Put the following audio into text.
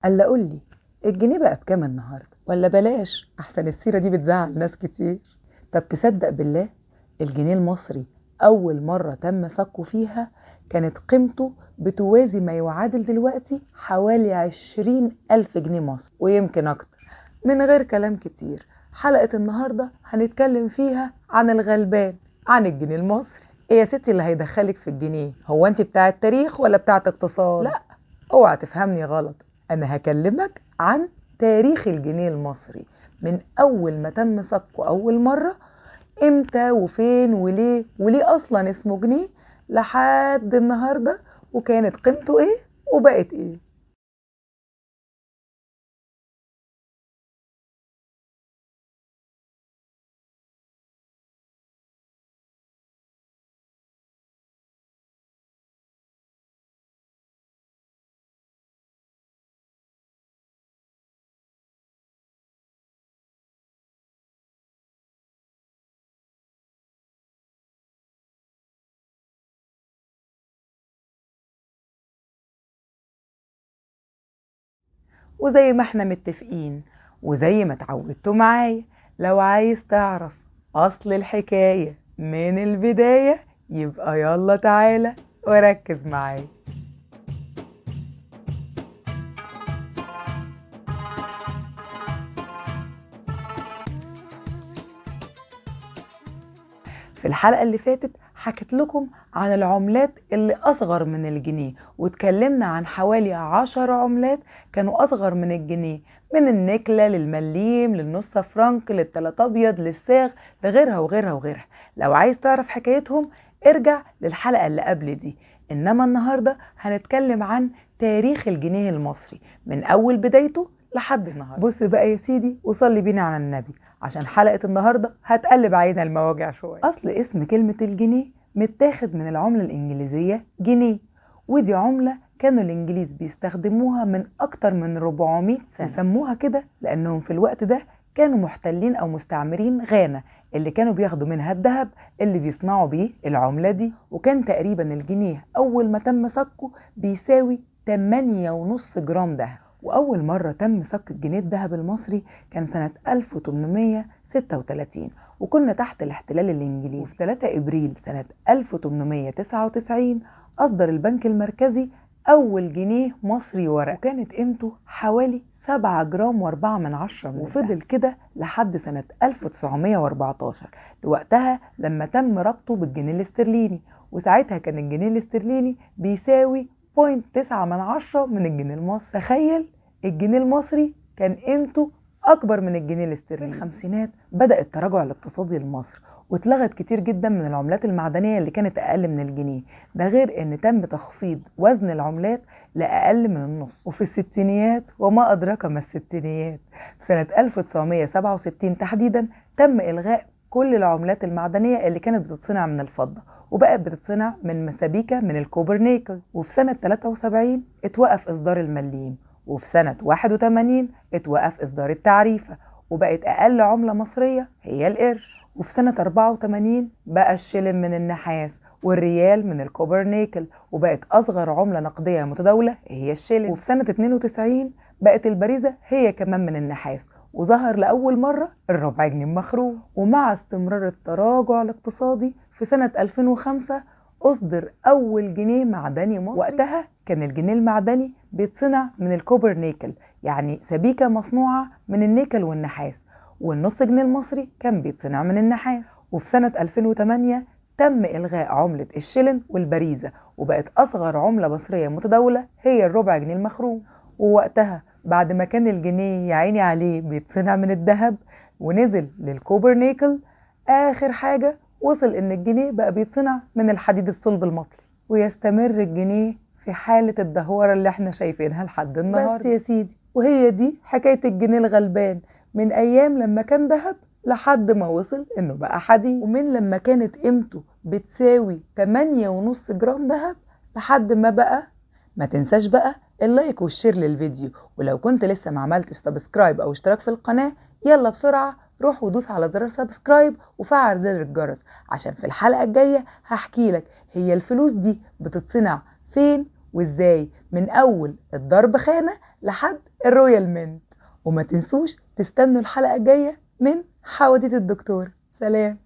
قال لي قول لي الجنيه بقى بكام النهارده؟ ولا بلاش، احسن السيرة دي بتزعل ناس كتير. طب تصدق بالله الجنيه المصري اول مرة تم صكه فيها كانت قيمته بتوازي ما يعادل دلوقتي حوالي 20,000 جنيه مصري ويمكن اكتر. من غير كلام كتير، حلقة النهارده هنتكلم فيها عن الغلبان، عن الجنيه المصري. ايه يا ستي اللي هيدخلك في الجنيه؟ هو انت بتاع التاريخ ولا بتاعة اقتصاد؟ لا اوعى تفهمني غلط، انا هكلمك عن تاريخ الجنيه المصري من اول ما تم صكه اول مرة، امتى وفين وليه، وليه اصلا اسمه جنيه لحد النهارده، وكانت قيمته ايه وبقت ايه. وزي ما احنا متفقين وزي ما اتعودتوا معايا، لو عايز تعرف اصل الحكاية من البداية يبقى يلا تعالى وركز معايا. في الحلقة اللي فاتت حكيت لكم عن العملات اللي أصغر من الجنيه، واتكلمنا عن حوالي 10 عملات كانوا أصغر من الجنيه، من النكلة للمليم للنص فرنك للتلات أبيض للساغ لغيرها وغيرها وغيرها. لو عايز تعرف حكايتهم ارجع للحلقة اللي قبل دي. إنما النهاردة هنتكلم عن تاريخ الجنيه المصري من أول بدايته لحد النهارده. بص بقى يا سيدي وصلي بينا على النبي، عشان حلقة النهارده هتقلب علينا المواجع شوية. أصل اسم كلمة الجنيه متاخد من العملة الإنجليزية جنيه، ودي عملة كانوا الإنجليز بيستخدموها من أكتر من 400 سنة، وسموها كده لأنهم في الوقت ده كانوا محتلين أو مستعمرين غانا اللي كانوا بياخدوا منها الذهب اللي بيصنعوا بيه العملة دي. وكان تقريبا الجنيه أول ما تم صكه بيساوي 8.5 جرام ذهب. وأول مرة تم صك الجنيه الذهب المصري كان سنة 1836، وكنا تحت الاحتلال الإنجليزي. وفي 3 إبريل سنة 1899 أصدر البنك المركزي أول جنيه مصري ورق، وكانت قيمته حوالي 7 جرام و4 من 10، وفضل كده لحد سنة 1914 لوقتها لما تم ربطه بالجنيه الاسترليني، وساعتها كان الجنيه الاسترليني بيساوي 0.9 من الجنيه المصري. تخيل الجنيه المصري كان قيمته أكبر من الجنيه الاسترليني. في الخمسينات بدأ التراجع الاقتصادي لمصر، واتلغت كتير جدا من العملات المعدنية اللي كانت أقل من الجنيه، ده غير أن تم تخفيض وزن العملات لأقل من النص. وفي الستينيات، وما أدراك ما الستينيات، في سنة 1967 تحديدا تم إلغاء كل العملات المعدنية اللي كانت بتتصنع من الفضة، وبقت بتتصنع من مسابيكة من الكوبر نيكل. وفي سنة 73 اتوقف إصدار المليم، وفي سنة 81 اتوقف إصدار التعريفة، وبقت أقل عملة مصرية هي القرش. وفي سنة 84 بقى الشلن من النحاس والريال من الكوبر نيكل، وبقت أصغر عملة نقدية متداولة هي الشلن. وفي سنة 92 بقت البريزة هي كمان من النحاس، وظهر لأول مرة الربع جنيه المخروم. ومع استمرار التراجع الاقتصادي في سنة 2005 أصدر أول جنيه معدني مصري. وقتها كان الجنيه المعدني بيتصنع من الكوبر نيكل، يعني سبيكة مصنوعة من النيكل والنحاس، والنص جنيه المصري كان بيتصنع من النحاس. وفي سنة 2008 تم إلغاء عملة الشلن والبريزة، وبقت أصغر عملة مصرية متداولة هي الربع جنيه المخروم. ووقتها بعد ما كان الجنيه يا عيني عليه بيتصنع من الذهب ونزل للكوبر نيكل، آخر حاجة وصل إن الجنيه بقى بيتصنع من الحديد الصلب المطلي، ويستمر الجنيه في حالة الدهورة اللي احنا شايفينها لحد النهاردة. بس يا سيدي، وهي دي حكاية الجنيه الغلبان من أيام لما كان ذهب لحد ما وصل إنه بقى حديد، ومن لما كانت قيمته بتساوي 8.5 جرام ذهب لحد ما بقى. ما تنساش بقى ال like وال share للفيديو، ولو كنت لسه ما عملتش subscribe او اشتراك في القناة يلا بسرعة روح ودوس على زرار subscribe وفعل زر الجرس، عشان في الحلقة الجاية هحكي لك هي الفلوس دي بتتصنع فين وازاي من أول الضرب خانة لحد ال Royal Mint. وما تنسوش تستنوا الحلقة الجاية من حواديت الدكتور. سلام.